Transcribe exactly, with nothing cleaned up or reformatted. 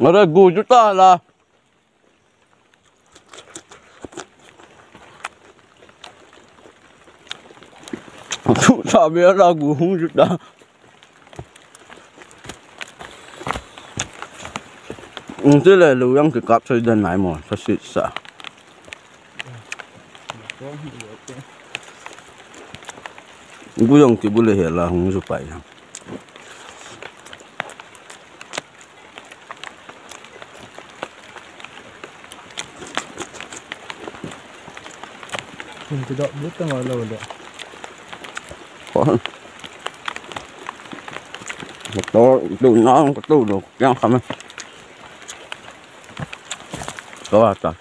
Ngara gu ju ta la. Thu sa be la gu hung ju ta. Ung te le lu yang ke kap choi dan nai mo, sa sit sa. Gu jong ti bu le he la hung ju pai jang. Hung ti dok bu ta ma lo le. Ko. Ko to, tu na, ko tu lo, yang kami. Ko ata.